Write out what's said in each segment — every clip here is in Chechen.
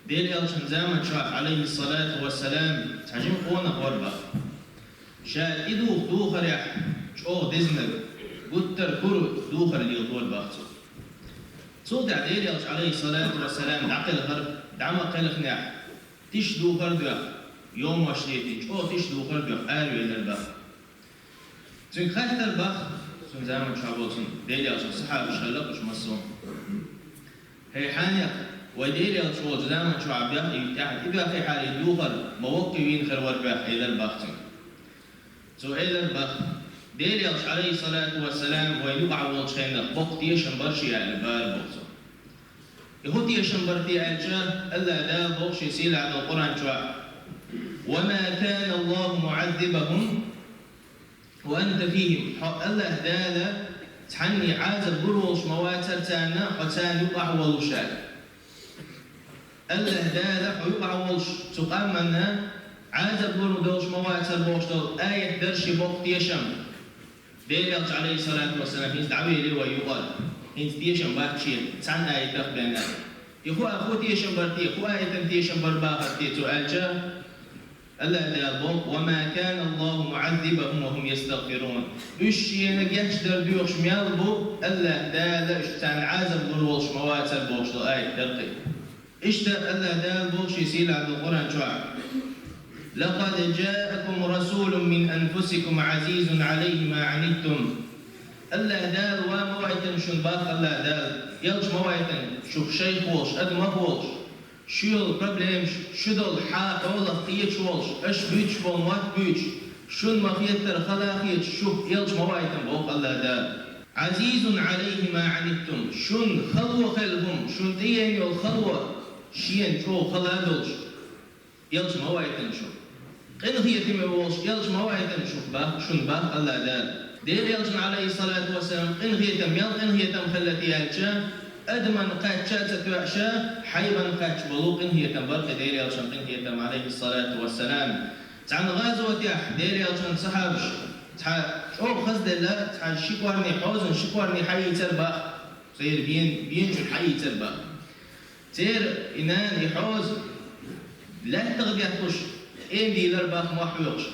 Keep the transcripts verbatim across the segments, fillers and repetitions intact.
Делан Элчан заман чохь, Ӏалайхиссалату вассалам, цхьа жима къонах вара бах. Ша тӀедуха духарехь чӀогӀа дезинарг, гуттар а кура духар леладора бах цо. Цул тӀаьхьа Делан Элча, Ӏалайхиссалату вассалам, дӀакхелхира, дӀа ма кхелхинехь, тиша духар а доьхна, йомош летийна, чӀогӀа тиша духар а доьхна, аравелира бах. Цуьнга хаьттира бах, цуьнан заман чохь болчу Делан Элчан сахьабаш хилла уьш массо а. ХӀей хьанех, вай Делан Элча волчу заман чохь бех и тӀаьхьа тӀебоьхкехьара и духар, ма воккхавийна хир вара бех, элира бах цуьнга. Цо элира бах, Делан Элча, Ӏалайхиссалату вассалам, вайна юкъахь волчу хенахь боккха тешам бара шен аьлла бара боху цо. И хӀун тешам бара те аьлча, АллахӀ Дала боху шен сийлахь долу Къуръан чохь: «Ва ма кана Аллаху муӀаззибахум ва анта фихим». Хьо АллахӀ Дала цхьанне Ӏазап лур волуш ма вацара царна, хьо царна юкъахь волуш аьлла. АллахӀ Дала хьо юкъахь волуш цу къаманна Ӏазап лур долуш ма вацара бохуш долу аят дара шен боккха тешам. Делан Элча, Ӏалайхиссалату вассалам, хӀинца дӀавелира вай юкъара. ХӀинца тешам бац шен цхьана аятах бен аьлла. И хӀун а хӀун тешам бара те, хӀун аятан тешам бара бахара те цо аьлча, АллахӀ Дала боху: «Ва ма кана Аллаху муӀаззибахум ва хум ястагъфирун». Уьш шена гечдар доьхуш мел бу, АллахӀ Дала уьш царна Ӏазап лур волуш ма вацара бохуш долу аят дара кхин. Иштта АллахӀ Дала боху шен сийлахь долу Къуръан чохь: «Лакъад джаакум расулун мин анфусикум азизун Ӏалайхи ма Ӏаниттум». АллахӀ Дала ва ма вайтина шуна бах АллахӀ Дала, Элча ма вайтина шух шайх волуш, адамах волуш, шу йолу проблемаш, шу долу хьа-, хьолах кхеташ волуш, аша буьйцуш болу мотт буьйцуш, шуна ма-хеттара хала а хеташ шух Элча ма вайтина боху АллахӀ Дала. «Азизун Ӏалайхи ма Ӏаниттум», шуна хало хилла хӀума, шуна тӀееана йолу хало, шена чӀогӀа хала а долуш, Элча ма вайтина шух. Къинхетаме волуш Элча ма вайтина шух бах, шуна бах АллахӀ Дала. Делан Элчана, Ӏалайхиссалату вассалам, къинхетам, мел къинхетам хилла те аьлча, адаман кхаьчча а ца тоьуш, хьайбан кхаьчча болу къинхетам бара кхин Делан Элчан къинхетам, Ӏалайхиссалату вассалам. Цхьана гӀазотехь Делан Элчан сахьабаш цхьа чӀогӀа хазделла, цхьа ши кӀорни, хьозан ши кӀорни хьаийцар бах. Церан бен-, бен чуьра хьаийцар бах. Церан и нана, и хьоза лаьттах детталуш, тӀе дийлар бах мохь хьоькхуш.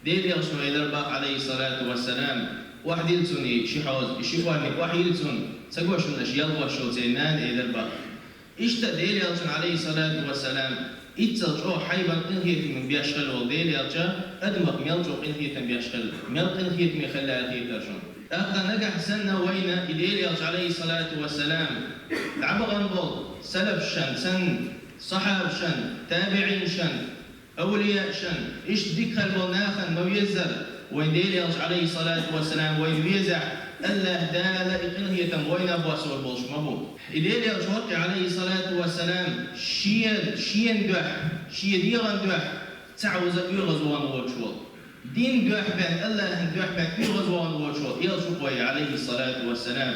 Делан Элчано элира бах, Ӏалайхиссалату вассалам, охьадилла цунна и ши хьоза, и ши кӀорни охьайилла цунна, ца го шуна аша ялхош йолу церан нана, элира бах. Иштта Делан Элчана, Ӏалайхиссалату вассалам, иццал чӀогӀа хьайбан къинхетаман беш хилла волу Делан Элча, адамах мел чӀогӀа къинхетам беш хилла, мел къинхетаме хилла аьлла хетара шуна. ТӀаккха нагахь санна вайна и Делан Элча, Ӏалайхиссалату вассалам, дӀабахана болу салафашна санна, сахьабашна, табиӀинашна, авлияашна, иштта дика хилла болу нахана ма веззара, вайн Делан Элча, Ӏалайхиссалату вассалам, вайна везахь, АллахӀ Дала и къинхетам вайна а боссор болуш ма бу. И Делан Элча вара-кх, Ӏалайхиссалату вассалам, шен, шен дуьхьа, шен дегӀан дуьхьа цхьа вуза оьгӀазвахана воцуш волу. Дин дуьхьа бен, АллахӀан дуьхьа бен оьгӀазвахана воцуш волу Элча ву-кх вай, Ӏалайхиссалату вассалам.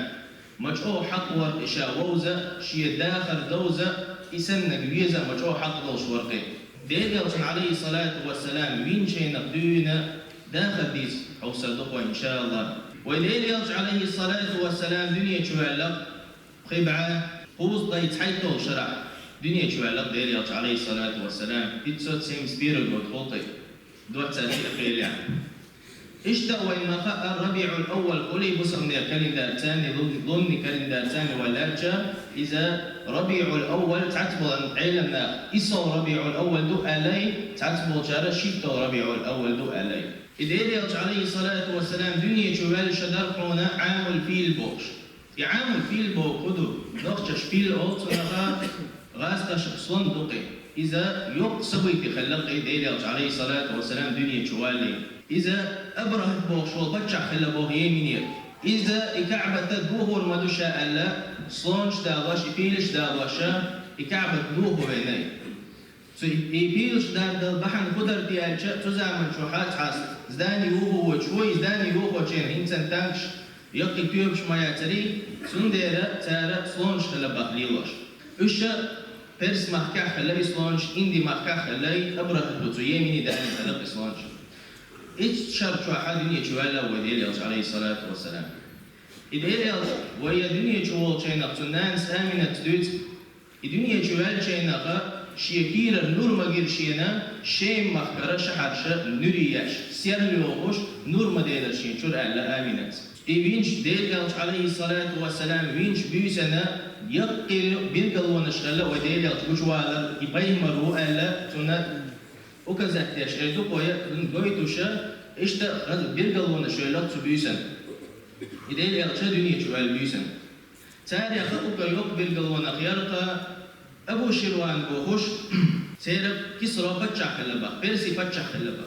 Ма чӀогӀа хьакъ вара-кх и ша вовза, шен дахар довза, и саннарг веза ма чӀогӀа хьакъ долуш вара-кх и. Делан Элчана, Ӏалайхиссалату вассалам, винчийнах дуьйна дахар дийца хьовсур ду-кх вай, иншааллахӀ. Вай Делан Элча, Ӏалайхиссалату вассалам, дуьне чу ваьлла-кх пхи бӀе кхузткъе цхьайтталгӀа шарахь дуьне чу ваьлла-кх Делан Элча, Ӏалайхиссалату вассалам, пятьсот семьдесят первый год хилла-кх и. Доццачу хилахь. Иштта вайн ма хаьа, РабиӀул-Аввал хуьлий бусалбанийн календарца, лун-, лунний календарца вай лаьрча, иза РабиӀул-Аввал цхьацца болу Ӏеламнаха, иссалгӀа РабиӀул-Аввал ду аьллай, цхьацца болчара шийтталгӀа РабиӀул-Аввал ду аьллай. И Делан Элча, Ӏалайхиссалату вассалам, дуьне чу ваьлла шо дара хьуна Ӏамул-фил бохуш. И Ӏамул-фил бохург хӀун ду? Нохчаша пил олу цунах, гӀазкхаша слон ду-кх и. Иза йоккха событие хилла-кх и Делан Элча, Ӏалайхиссалату вассалам, дуьне чу валале. Иза Абрахьат бохуш волу паччахь хилла боху Йеменера. Иза и КаӀбат дохор ма ду ша аьлла, слонаш а далош, и пилаш а далош, и КаӀбат дохо веана. Цу и пилаш дардан бахьана хӀун дара те аьлча, цу заман чохь цхьа здани йохо воцуш ву, и здани йохочу хенахь хӀинца танкаш, яккхий тоьпаш ма яцарий, цундела цара слонаш хилла бах лелош. Уьш а Перс махкахь хилла и слонаш, Инди махкахь хилла и, Абрахьат цу Йемене даима хилла и слонаш. Иццу шар чохь дуьне чу ваьлла вай Делан Элча, Ӏалайхиссалату вассалам. И Делан Элча вай дуьне чу волчу хенахь цуьнан нанас Аминатас дуьйцу, и дуьне чу ваьллачу хенахь Шен кийрара нур ма гира шена, Шем-махкара шахьарша нуьри еш, серла йохуш, нур ма делира шен чуьра аьлла Аминатас. И винчу Делан Элча, алейхиссалату вассалам, винчу буьйсанна яккхий билгалонаш хилла вай Делан Элча гучувалар, и пайхамар ву аьлла, цунна указать деш, эр ду кхоя, цунна гойтуш, иштта хаза билгалонаш хилла цу буьйсанна. И Делан Элча дуьне чу ваьлла буьйсанна. Царех а уггар йоккха билгалонех яра-кх Абу Ширван бохуш, церан Кисра паччахь хилла бах, Перси паччахь хилла бах.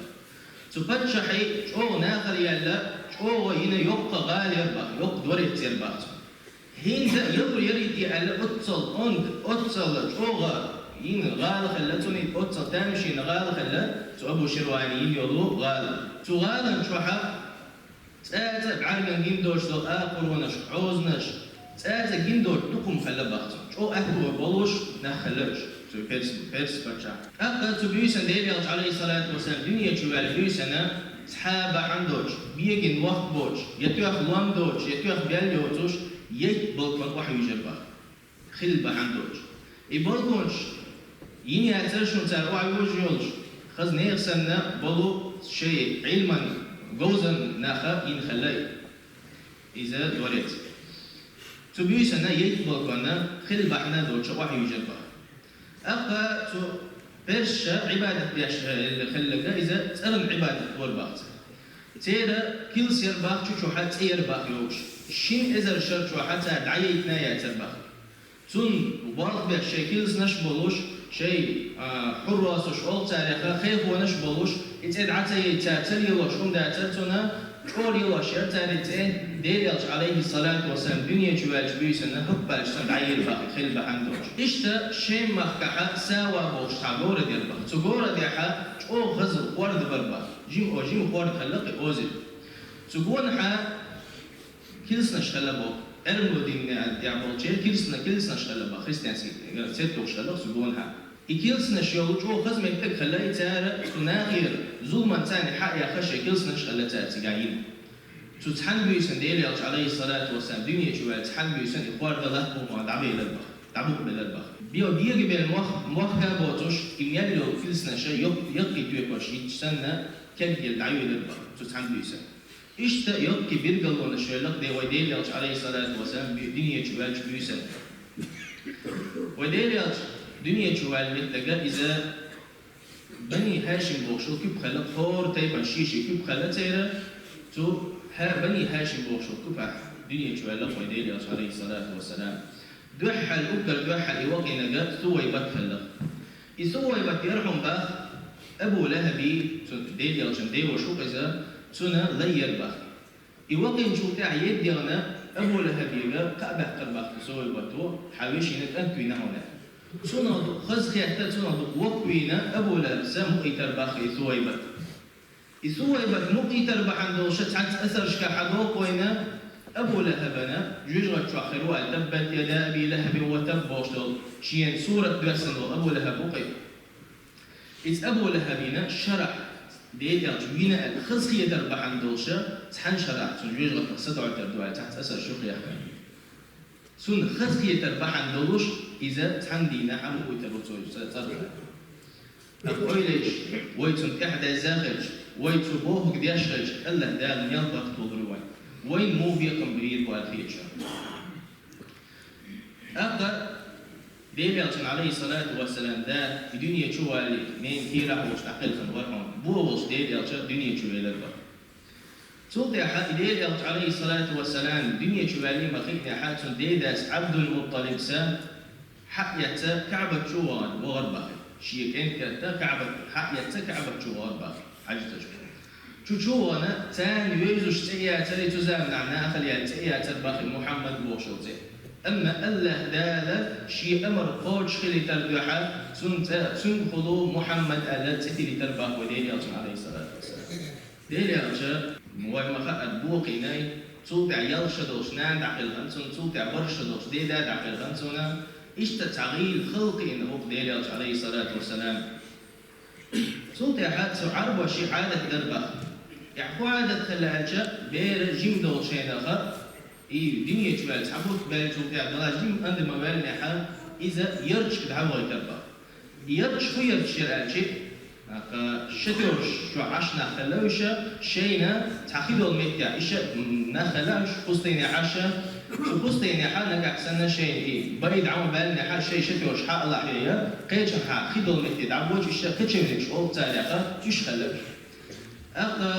Цу паччахьан чӀогӀа нахала яьлла, чӀогӀа йина йоккха гӀала яра бах, йоккха дворец яра бах цуьнан. ХӀинца а ялур ярий те аьлла, оццул онда, оццул чӀогӀа йина гӀала хилла цуьнан, оццул тамашийна гӀала хилла цу Абу Ширвана йина йолу гӀала. Цу гӀалан чохь а цӀацӀа бӀаьргана гина доцуш долу акхаронаш, хьозанаш, цӀацӀа гина доцуш дукха хӀума хилла бах цуьнан. ЧӀогӀа аьтто болуш нах хилла уьш, цу Перс, Перс паччахь. ТӀаккха цу буьйсанна Делан Элча, алейхиссалату вассалам, дуьне чу ваьлла буьйсанна, цхьа а бахьана доцуш, бегина вахт боцуш, я тоьхна лом доцуш, я тоьхна бел йоцуш, ятта балкон охьаюьйжира бах. Хилла бахьана доцуш. И балконаш йина яцара шуна цара охьаюьйжуш йолуш, хаза нехан санна болу шайн Ӏилман говзанчу наха йина хилла иза дворец. Цу буьйсанна ятта балконна хилла бахьана доцуш охьаюьйжира бах. ТӀаккха цу персаша Ӏибадат деш хилларг иза цӀарна Ӏибадат дора бах цара. Церан килс яра бах, цу чохь цӀе яра бах йогуш. Шина эзар шар чохь цара дӀаяйтина яцара бах. Цунна болх беш шайн килсанаш а болуш, шайн, а, хьурросаш олу царех, хехонаш а болуш, и цӀе дӀа ца яйта цара ца лелош хӀума дацара цунна, чӀогӀа лелош яра цара и цӀе, Делан Элча, алейхиссалату вассалам, дуьне чу ваьллачу буьйсанна хӀокху баьлча санна дӀаелира бах, хилла бахьана доцуш. Иштта Шем-махкахь Сава бохуш цхьа город яра бах. Цу городехь чӀогӀа хаза хӀорда бара бах. Жима, о, жима хӀорда хилла кхин озийра. Цу гонахь килсанаш хилла боху, Ӏеламнаша динан тӀехь болчеран килсана-, килсанаш хилла боху, христианский, э, церковаш хилла цу гонахь. И килсанаш йолу чӀогӀа хаза меттиг хилла и цара, цу нахера зуламан царна хьа а яьхна, шайн килсанаш хилла цара цигахь йина. Цу цхьана буьйсанна Делан Элча, алейхиссалату вассалам, дуьне чу ваьлла цхьана буьйсанна и хӀорда латтахь ма дӀабелира бах, дӀабукъбелира бах. Бе-, бегабелла мох-, мохк а боцуш, и мел йолу килсанаш йоккха-, яккхий тоьпаш йитча санна, кегъелла дӀайоьлира бах цу цхьана буьйсанна. Иштта йоккхий билгалонаш хилла де вай Делан Элча, алейхиссалату вассалам, бу-, дуьне чу ваьллачу буьйсанна. Вай Делан Элча дуьне чу ваьлла меттиг иза Бани Хьашим бохуш йолу куьпа хилла, хӀора тайпана шен-шен куьпа хилла церан, цу Хьа-, Бани Хьашим бохуш йолу куьпахь дуьне чу ваьлла вай Делан Элча, алейхиссалату вассалам. Дуьххьал, уггар дуьххьал и вакъийнарг Сувайбат хилла. И Сувайбат яра хьуна бах, Абу Лахьаби, цу Делан Элчан деваша ву-кх иза, цуьнан лай яра бах. И вакъийначул тӀаьхьа едда яхана Абу Лахьабига кхаъ баьккхира бах Сувайбато, хьан вешина кӀант вина хьуна. Цунах ду-, хаза хетта, цунах ду-, воккхавийна Абу Лахьаб са мукъийтар бах и Сувайбат. И Сувайбат мукъийтар бахьана долуш цхьацца асаршкахь хьадоху вайна, Абу Лахьабана, жоьжахати чохь хир ву аьлла, «Таббат яда Аби Лахьабин ва табб» бохуш долу, шена сурат доьссина волу Абу Лахьаб ву-кх и. Иза Абу Лахьабина шарахь, Делан Элча вина аьлла, хазахетар бахьана долуш, цхьана шарахь цунна жоьжахатех садойтар ду аьлла, цхьацца асарш ю-кх яхкина. Цунна хазахетар бахьана долуш, иза цхьана дийнахь а мукъийтар ву цо цӀа-, цӀарца. Ткъа ойла йича, вай цунна тӀаьхьадезза хилча, вай цу бохург деш хилча, АллахӀ Дала мел бахьа тухур ю вайн. Вайна муха бекхам бийр бу аьлла хеташ. ТӀаккха Делан Элчан, алейхиссалату вассалам, да, и дуьне чу валлий, ненан кийрахь волуш дӀакхелхина вара хьуна. Бо волуш Делан Элча дуьне чу велар бара. Цул тӀаьхьа и Делан Элча, алейхиссалату вассалам, дуьне чу валлий ма хиънехь, цуьнан дедас Абдул-Мутталиб са хьаэцна Каъбат чу вахана вахар бахи. Шен кӀентий Каъбат хьаэцна Каъбат чу вахар бахи. ХьаьжцӀа чу. Чу чу вахана, царна вевзаш цӀе яцара, и цу заманахь нахала яьлла цӀе яцара бахи Мухьаммад бохуш йолу цӀе. Амма АллахӀ Дала шен амар кхочуш хилийтар дуьхьа, цуьнан цӀе, цуьнгахула Мухьаммад аьлла цӀе тиллийтар бахи вай Делан Элчан, алейхиссалату вассалам. Делан Элча, вай ма хаара, боккхийна, цул тӀаьхьа ялх шо долуш нана дӀакхелхина цунна, цул тӀаьхьа бархӀ шо долуш деда дӀакхелхина цунна, иштта цхьа гӀийла хала кхиъна ву-кх Делан Элча, алейхиссалату вассалам. Цул тӀаьхьа цу Ӏарбошийн Ӏадат дара бахи. Тхьа хӀун Ӏадат хилла аьлча, бер жима долу шайнах, и дуьне чу ваьлла цхьа бутт баьллачул тӀаьхьа, дала жима анда ма ваьллинехь, иза ярташка дӀавахийтар бахи. Ярташ хӀун ярташ яр аьлча, тӀаккха шатоьхаш чу Ӏаш нах хилла уьш, шайна цхьа хи долу метте, иштта нах хилла уьш, пустыне Ӏаш, цу пустынехь нагахь санна шайна и бай дӀа ма баьллинехь, шай шатоьхаш хьалахь яй, кхечанхьа хи долу метте дӀабоьлча, иштта кхечанхьа олу царех уьш хилла уьш. ТӀаккха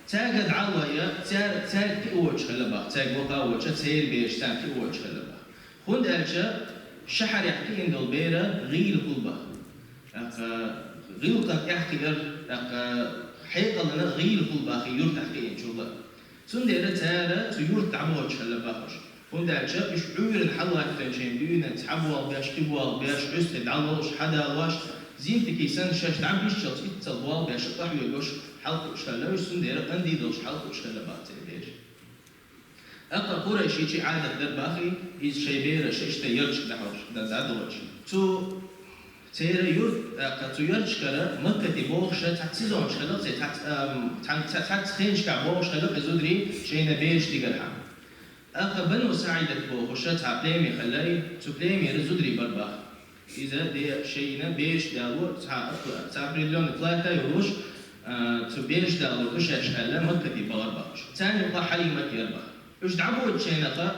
цаьрга дӀа а лой, цаьрга, цаьрга кхиа воцуш хилла бах, цаьрга вакха а воцуш, церан бераш царна кхиа воцуш хилла бах. ХӀунда аьлча шахьарехь кхиъна долу бер гӀийла хуьлу бах. ТӀаккха гӀиллакхана тӀаьхьа кхиар, тӀаккха хьекъална гӀийла хуьлу бах и юьртахь кхиъначул а. Цундела цара цу юьрта дӀабоьлча хилла бах уьш. ХӀунда аьлча уьш Ӏуьйранна хьалахӀоьттинчийн дуьйна цхьа болх беш, кхин болх беш, Ӏуьйранна дӀалуш, хьадалош, зинтикий санна шаьш дӀабисчалц иццал болх беш, къахьоьгуш, хьалкхуьуш хилла уьш, цундела къанди долуш хьалкхуьуш хилла бах церан бераш. ТӀаккха къурайшийн Ӏадат дар бах и, иза шайн бераш иштта ярташка дӀахьош, дӀа-, дӀадоьлча. Цу церан юрт, тӀаккха цу ярташкара Маккате бохуш цхьацца сезонаш хилла, цхьацца, ам, цхьацца, цхьацца хенашкахь бохуш хилла и зударий шайна бераш дигархьама. ТӀаккха Бану СаӀидат бохуш цхьа племя хилла и, цу племера зударий бар бах. Иза де шайна бераш далор, цхьа, цхьа определённый плата йолуш, а, цу бераш далор ду шаьш аьлла, Маккате бахар бах уьш. Царна юкъахь Хьалимат яр бах. Уьш дӀабоьлчу хенахь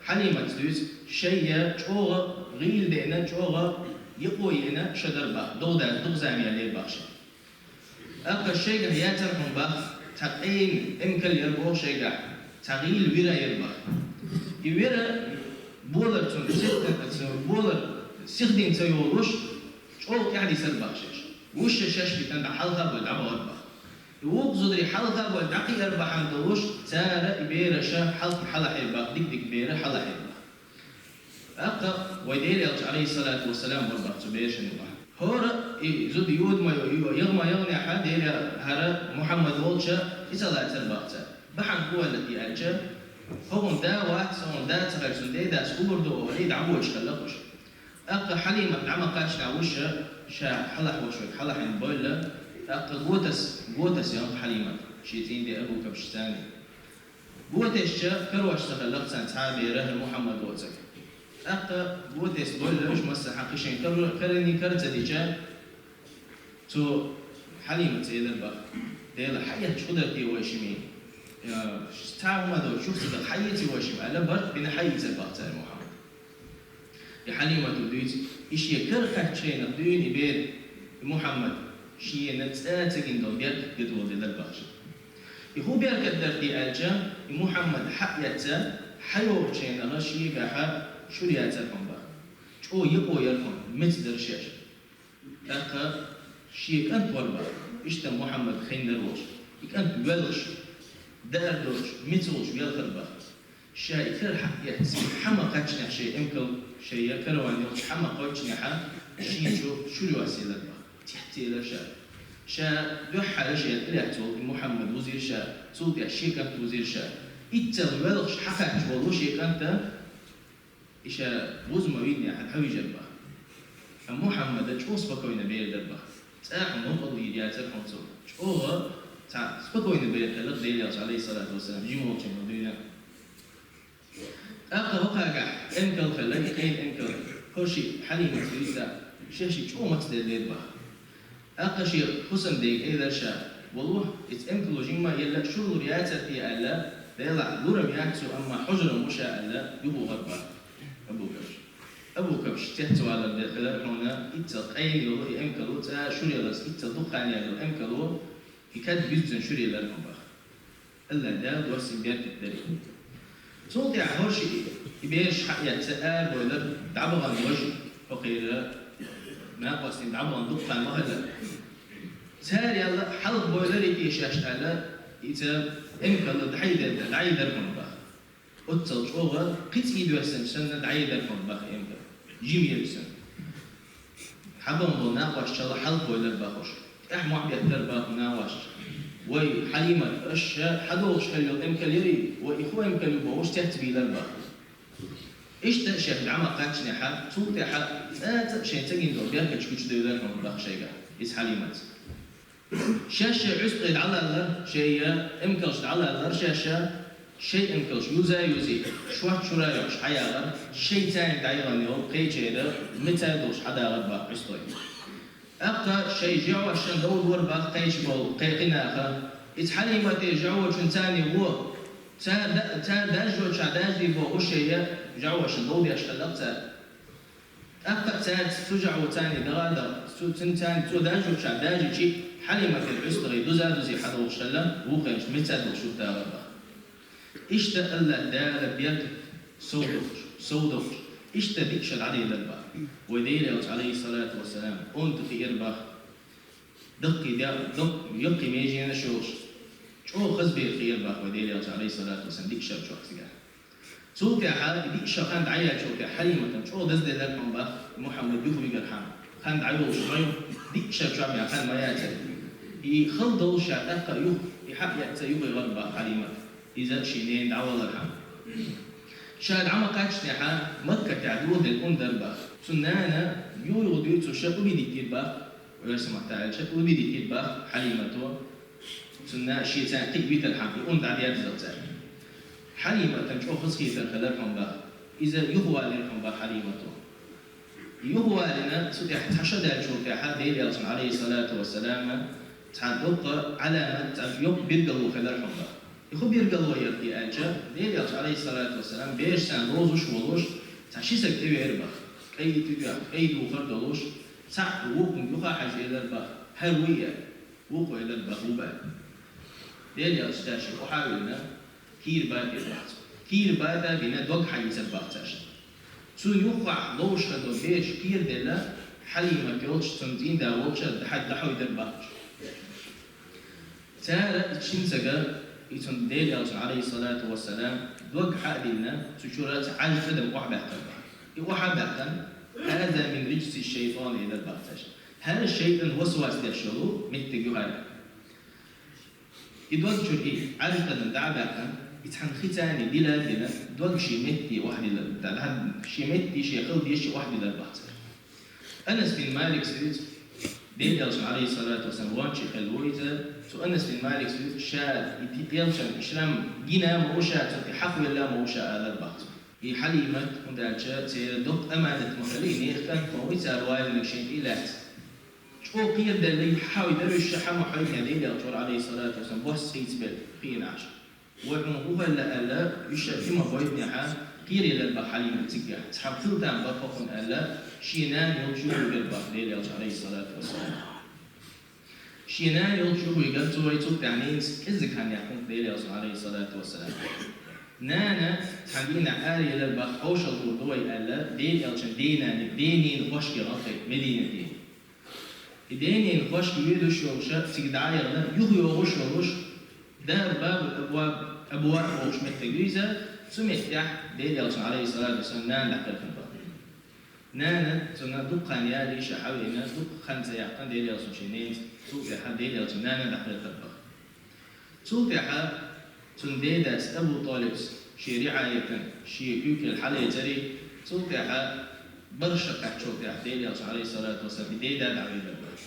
Хьалимата дуьйцу, шайна чӀогӀа гӀийла деана, чӀогӀа йокъо еана ша дар бах, догӀа дац, дукха зама яьллера бах шайна. ТӀаккха шайгахь яцара хьуна бах, цхьа къена эмкал яр боху шайгахь, цхьа гӀийла вира яр бах. И вира болар цунна сих-, цу болар сихдина ца йолуш, чӀогӀа тӀаьхьадисар бах шаьш. Вуьш шаьш битина дӀа хьалха а бой дӀабахар бах. И вукху зударий хьалха а бой дӀакхиар бахьана долуш, цара и бераш хьалха хьалахьийр бах, дика-дика бер хьалахьийр бах. ТӀаккха вай Делан элча, Ӏалайхиссалату вассалам, вара бах цу берашна юкъахь. ХӀора и зуда юха ма ю-, ю-, яха ма яханехь, Делан хӀара Мухьаммад волча иза лацар бах цара. Бахьана хӀун аьлла те аьлча, хӀокхуьнан да вац, хӀокхуьнан да ца хилча, цуьнан дедас хӀун лур ду олий, дӀабоьлча хилла уьш. ТӀаккха Хьалимат дӀа ма кхаьччинехь вуьш ша хьалахь волуш верг хьалахьийна бевлла, тӀаккха готас, готас яьннай Хьалимат, шен цӀийнан де Абу Кабшаца. Го тесча, карош ца хилла царна цхьа а бер, хӀара Мухьаммад воцург. ТӀаккха го тесна бевлла уьш массанхьа, кхин шайн каро-, карийна кара ца дича, цу Хьалимата элира бах: «Дела, хьаэцча хӀун дара те вай шимма? Цхьа хӀума доцуш, чух ца даха хьаэций вай шимма?» аьлла, барт бина хьаийцира бах цара Мухьаммад. И Хьалимата дуьйцу, и шен кара кхаьччу хенахь дуьйна и бер, и Мухьаммад, шена цкъа а ца гина долу беркат гатвала делира бах шен. И хӀун беркат дара те аьлча, и Мухьаммад хьаэцна, хьайогӀучу хенахь шегахь шура яцара хьуна бах. ЧӀогӀа йокъо яра хьуна, меца дара шаьш. ТӀаккха шен кӀант вара бах, иштта Мухьаммад хеннара волуш. И кӀант воьлхуш, даар долуш, меца волуш велхара бах. Ша и кара хьаэцна, хьа ма кхаьччинехь шайн эмкал, шайн караван йолчу хьа ма кхаьччинехь, шен чу шура йоссийлира бах. ТӀехцаелира ша. Ша дуьххьара шен тӀелаьцна волу и Мухьаммад вузийра ша, цул тӀаьхьа шен кӀант вузийра ша. Иццал воьлхуш хьакхаьчча волу шен кӀанта, и ша вуза ма виннехь дӀавижира бах. Амма Мухьаммада чӀогӀа спокойно бер дара бах. ЦӀахьа мукъалла йийр яцара хьуна цо. ЧӀогӀа цхьа спокойно бер хилира Делан элча, Ӏалайхиссалату вассалам, жима волчун дуьйна. ТӀаккха хӀокхагахь эмкал хилла, и къена эмкал, хӀорш Хьалимата дуьйцу, шаьш чӀогӀа мацделлера бах. ТӀаккха шен хӀусамдега элира ша: «Валлахь, иза эмкало жимма елла шура лур яцара те?» аьлла, «Делахь, лурам яц цо, амма хьожаран ву ша», аьлла, юхавахара бах Абу Кабш. Абу Кабш цецвалар де хилира хьуна, иццал къена йолу и эмкало, цӀа шура яларца иццал дукха хан яьлла йолу эмкало, и кад буьззина шура елира хьуна бах. АллахӀ Дала доссийна беркат дара. Цул тӀаьхьа хӀорш и бераш хьаэцна, арабевлира, дӀабахана важа, хӀокхеран накъостий дӀабахана дукха хан ма хилла. Цара аьлла, хьалха бевлира те шаьш аьлла, иза эмкал дӀайидира, дӀайидира хьуна бах. Оццал чӀогӀа кхин цӀий доьссинчу санна дӀайидира хьуна бах эмкал. Жима елча санна. Хьабахана болу накъосташна хьалха бевлира бах уьш. ТӀаьхьа мохь беттара бах накъосташа: «Вай, Хьалимат, аша хьадолуш хилла йолу эмкал ярий, вай, и хӀун эмкал ю?» бохуш, цецбийлира бах. Иштта шаьш дӀа ма кхаьччинехь, цул тӀаьхьа цӀа а, цӀа а шайн ца гина долу беркаташ гучудевлира хьуна бах шайгахь, иза Хьалимата. Шаьш шайн ӀуьстагӀий дӀалаллара, шайн эмкалш дӀалаллара шаьш, шайн эмкалш юза а юзий, шортта шура а йохуш хьаяхара, шайн цаьрга дӀаяхана йолу кхечеран меца долуш хьадахара бах ӀуьстагӀий. ТӀаккха шоай жӀоьвашан довлар бах кхеча болу кхечу наха. Иза Хьалимате жӀовачун царна гӀо. Цара да-, цара даьржочохь даьржий боху шайн жӀовашан дов деш хилла цара. ТӀаккха цаьрца цу жӀоваца царна дагӀа а даха, цу, цуьнан царна цо даьржочохь даьржича, Хьалиматера ӀуьстагӀий дуза-дузе хьадогӀуш хилла, вукхерчу меца долуш хӀуттагӀар бах. Иштта АллахӀ Дала беркат совдохуш, совдохуш, иштта диъ шо дӀаделира бах. Вай Делан Элча, Ӏалайхиссалату вассалам, онда хиира бах. Даккхий де-, даккхий, яккхий меженаш йолуш, чӀогӀа хаза бер хиира бах вай Делан Элча, Ӏалайхиссалату вассалам, диъ шар чохь цигахь. Цул тӀаьхьа и диъ шо хан дӀаяьллачул тӀаьхьа Хьалиматана чӀогӀа дазделира хьуна бах, Мухьаммад юхавигар хьан. Хан дӀайолуш ма ю, диъ шо чохь бен хан ма яцара. И хала долуш ша тӀаккха юха, и хьакъ яцара юхавигар бах Хьалимат. Иза шен ненан дӀавалар хьан. Ша дӀа ма кхаьччинехь, Маккатехь духаделла ун дара бах. Цуьнан нана юха-юха дуьйцуш убедитира бах, оьрсийн маттахь аьлча, убедитира бах Хьалимато. Цуьнан шен царна кхин а витар хьан, и ун дӀадерзара цара. Хьалиматана чӀогӀа хазахетар хилар хьуна бах. Иза юхавалийра хьуна бах Хьалимато. Юхавалийна, цу тӀехь цхьа шо даьллачул тӀаьхьа Делан Элчана, Ӏалайхиссалату вассалам, цхьа доккха Ӏаламат, цхьа йоккха билгало хилар хьуна бах. И хӀун билгало яра те аьлча, Делан Элча, Ӏалайхиссалату вассалам, бераш царна розуш а волуш, цхьа ши саг тӀевеара бах. КӀайн тӀе, кӀайн духар а долуш, цхьаъ вукхунна юха а хьаьжна элира бах: «ХӀара вуй?» — аьлла. Вукхо элира бах: «Ву», — аьлла. Делан Элча цаьршинна охьа а виллина, кийра бата бира бах цо. Кийра бата а бина, дог хьаийцира бах цаьршинна. Цунна юххехь ловш хилла бераш кхераделла, Хьалимат йолчу, цуьнан цӀийнда волчу а дӀахьа-, дӀахьовдийра бах уьш. Цара, и шина сага, и цуьнан Делан Элчана, Ӏалайхиссалату вассалам, дог хьа а диллина, цу чуьра цхьа Ӏаьржа адам охьабаьккхира бах. И охьабаьккхина, «ХӀаза мин риджси шшайтӀан», — элира бах цаьршинна. ХӀара шайтӀан васвас деш йолу меттиг ю хӀара. И дог чуьра и Ӏаьржа адам дӀа а баьккхина, и цхьана хи царна дила а дина, дог шен метте охьадиллира, дӀа-, шен метте шен хила дезачу охьадиллира бах цара. Анас бин Малика дуьйцу, Делан Элча, Ӏалайхиссалату вассалам, вон чу хилла ву иза, цу Анас бин Малика дуьйцу, ша и Делан Элчан шрам гина а ма ву ша, цунна тӀе хьахвелла а ма ву ша, алара бах цо. И Хьалимат, хӀунда аьлча церан доккха аманат ма хилла, и нехан кӀант ма ву, цара валлинарг шен тӀе а лаьцна. ЧӀогӀа кхераделла, хьахьовдийра уьш, ша хьа ма хьовдинехь, Делан Элча вара, Ӏалайхиссалату вассалам, бос цӀийца белла кхиъна Ӏаш. Вай хьуна хӀун хилла аьлла, уьш ша хи ма хьовдинехь, кхераелира бах Хьалимат цигахь. Цхьа хила там бара хӀокхунна аьлла, шен нана йолчу юхавигира бах Делан Элча, Ӏалайхиссалату вассалам. Шен нана йолчу юхавигира цо, вай цул тӀаьхьа ненас кӀеззиг хан яьккхина Делан Элчана, Ӏалайхиссалату вассалам. Нана цхьана дийнахь араелира бах, хьошалла хир ду вай аьлла, Делан Элчан ден-нана, ден-ненан хӀошке гӀан кхетта Мединате. И ден-ненан хӀошке воьдуш йолуш, цига дӀа а яхана, юхайогӀуш йолуш, Дару Бабул Абваб, Абваб бохуш меттиг ю иза, цу меттехь Делан Элчана, Ӏалайхиссалату вассалам, нана дӀакхелхина бах. Нана цунна дукха хан ялийша хьавеана, дукха хан ца яьккхина Делан Элчано шен ненаца, цул тӀаьхьа Делан Элчан нана дӀакхелхира бах. Цул тӀаьхьа цуьнан дедас Абу ТӀалибас шен риӀаятана, шен куьйга хьалецира, цул тӀаьхьа бархӀ шо кхаьччул тӀаьхьа Делан Элча, Ӏалайхиссалату вассалам, и деда дӀавелира бах.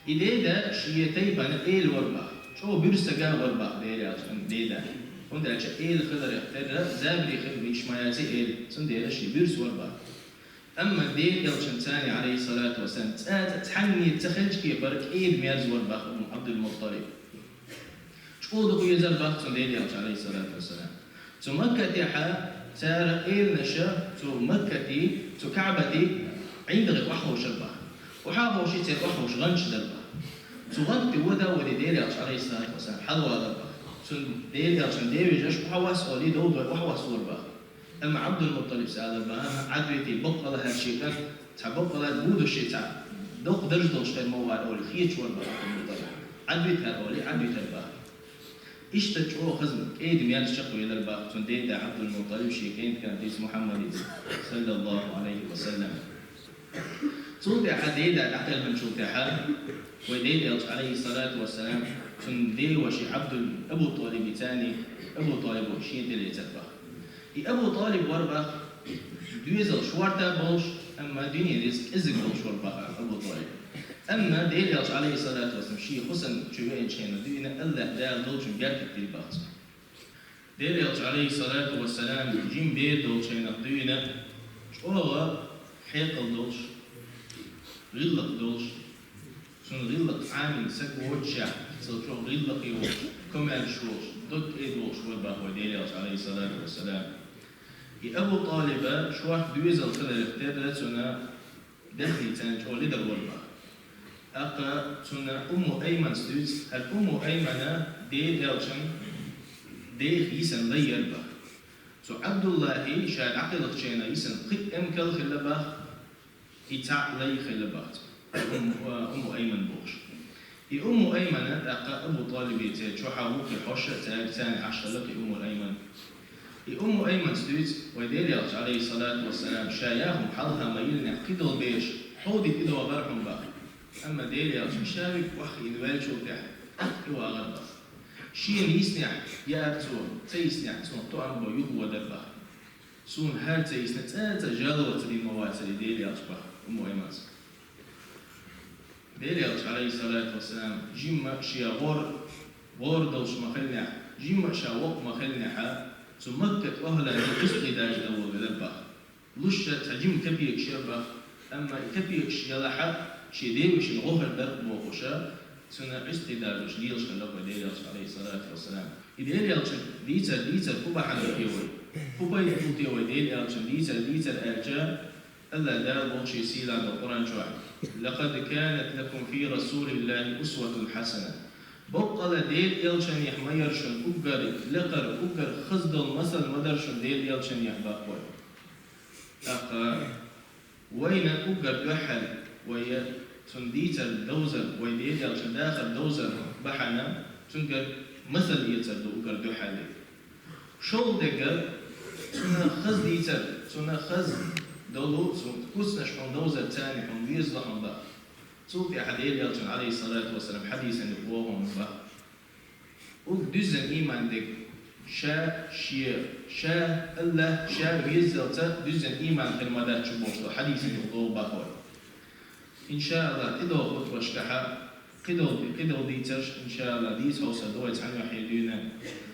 И деда шен тайпана эла вара бах, чӀогӀа буьрса саг а вара бах Делан Элчан деда. ХӀунда аьлча эла хиларх терра, забаре хир мича ма яций эла, цундела шен буьрса вара бах. Амма Делан Элчанца, Ӏалайхиссалату вассалам, цкъа а цхьанне ца хилча кепара кӀеда-мерза вара бах Ӏабдул-МуттӀалиб. ЧӀогӀа дукха везара бах цунна Делан Элча, Ӏалайхиссалату вассалам. Цу Маккатехь цара эланаша, цу Маккатий, цу КаӀбатий ӀиндагӀе охьаховшара бах. Охьаховший, церан охьаховш гӀанташ дара бах. Цу гӀанта тӀе вода а воьдий Делан Элча, Ӏалайхиссалату вассалам, хьалавалара бах. Цунна Делан Элчан девежаш охьавосса олий, довдой охьавосса вара бах. Амма Ӏабдул-МуттӀалибас алара бах: «Ӏадвитий, баккъала хӀара шен кӀант, цхьа баккъала вуьйцуш шен цхьа доккха дарж долуш хир ма ву хӀара», олий, хеташ вара бах Ӏабдул-МуттӀалиб. «Ӏадвита хӀара», олий, Ӏадвитира бах. Иштта чӀогӀа хаза кӀеда-мерза чекхвелира бах цуьнан деда Ӏабдул-МуттӀалиб шен кӀентан кӀантаца Мухьаммадица, саллаллаху Ӏалайхи ва саллам. Цул тӀаьхьа деда дӀакхелхинчул тӀаьхьа, вай Делан Элча, Ӏалайхиссалату вассалам, цуьнан ден ваша Ӏабдул-, Абу ТӀалиб царний, Абу ТӀалибо шен тӀе лецира бах. И Абу ТӀалиб вара бах доьзал шорта болуш, амма дуьненан рицкъ кӀеззиг болуш вара бах Абу ТӀалиб. Амма Делан Элча, Ӏалайхиссалату вассалам, шен хӀусамчу веанчу хенахь дуьйна АллахӀ Дала долчун беркат дира бах цунна. Делан Элча, Ӏалайхиссалату вассалам, жима бер долчу хенахь дуьйна чӀогӀа хьекъал долуш, гӀиллакх долуш, Цунна гӀиллакх Ӏамийна саг воацача, цул чӀоагӀа гӀиллакхе волуш, комаьрша волуш, дог тӀе долуш вара боху вай Делан Элча, Ӏалайхиссалату вассалам. И Абу ТӀалиба шорта доьзал хиларх терра цунна даьхни царна чӀогӀа ледара вара боху. ТӀаккха цунна Умму Айманас дуьйцу, хӀара Умму Аймана Делан Элчанна деха йисина лай яра боху. Цу Ӏабдуллахьан ша дӀакхелхачу хенахь йисина кхин а эмкал хилла боху, и цхьаъ лай хилла боху цуьнан, Умму, а, Умму Айман бохуш. И Умму Аймана тӀаккха Абу ТӀалибе церан чохь а ву кхин хьош а цаьрга, царна Ӏаш хилла кхин Умму Айман. И Умму Айманас дуьйцу, вай Делан Элча, Ӏалайхиссалату вассалам, ша яхь хьалха ма йиллинехь кхидолу бераш хьовдийта тӀедогӀура хьуна боху. Амма Делан Элча ша вига охьахиъна ваьллачул тӀаьхьа тӀаккха тӀевахара боху. Шена йиснехь яра цо, ца йиснехь цунах тоам бан юхавоьдура боху. Суна хӀара ца йисна цкъа а жалоба ца дина ма вацара и Делан Элча боху Умму Айманас. Делан Элча, Ӏалайхиссалату вассалам, жимма а шен гӀор, гӀора долуш ма хиллинехь, жимма а ша воккха ма хиллинехь, цу Маккан охӀланна къинхетам деш дан волавелира боху. Луш а цхьа жима капекаш яра боху, амма и капекаш ялахь а шен девешин гӀо хир дара бохуш, цунна къинхетам деш лелаш хилла вай Делан Элча, Ӏалайхиссалату вассалам. И Делан Элчан дийцар, дийцар хӀун бахьана те вай? ХӀун пайда хуьлу те вай Делан Элчан дийцар, дийцар аьлча, АллахӀ Дала боху Шен сийлахь долу Къуръан чохь: «لقد كان لكم في رسول الله أسوة حسنة». Боккъала Делан Элчанехь ма яра шуна уггар лекхара, уггар хаза долу масал ма дара шуна Делан Элчанехь боху вай. ТӀаккха вайна уггар дуьххьара, вай цуьнан дийцар довзар, вай Делан Элчанан дахар довзар бахьана, цуьнгара масал эцар ду уггар дуьххьара. ШолгӀа дерг, цуьнан хаза дийцар, цуьнан хаза долу, цуьнан куьцнаш хьуна довзар царна хьуна веза ло хьуна боху. Цул тӀаьхьа Делан Элчан, Ӏалайхиссалату вассалам, хьадисана юкъа боху хьуна боху. Уггар дуьззина ийман дерг, ша, шен, ша, АллахӀ, ша веззалца дуьззина ийман хир ма дац шу бохуш долу хьадисана юкъа боху боху вай. ИншааллахӀ, тӀедогӀу хутбашкахь кхидолу, кхидолу дийцарш, иншааллахӀ, дийца хьовсур ду вай цхьана юьххьехь дуьйна.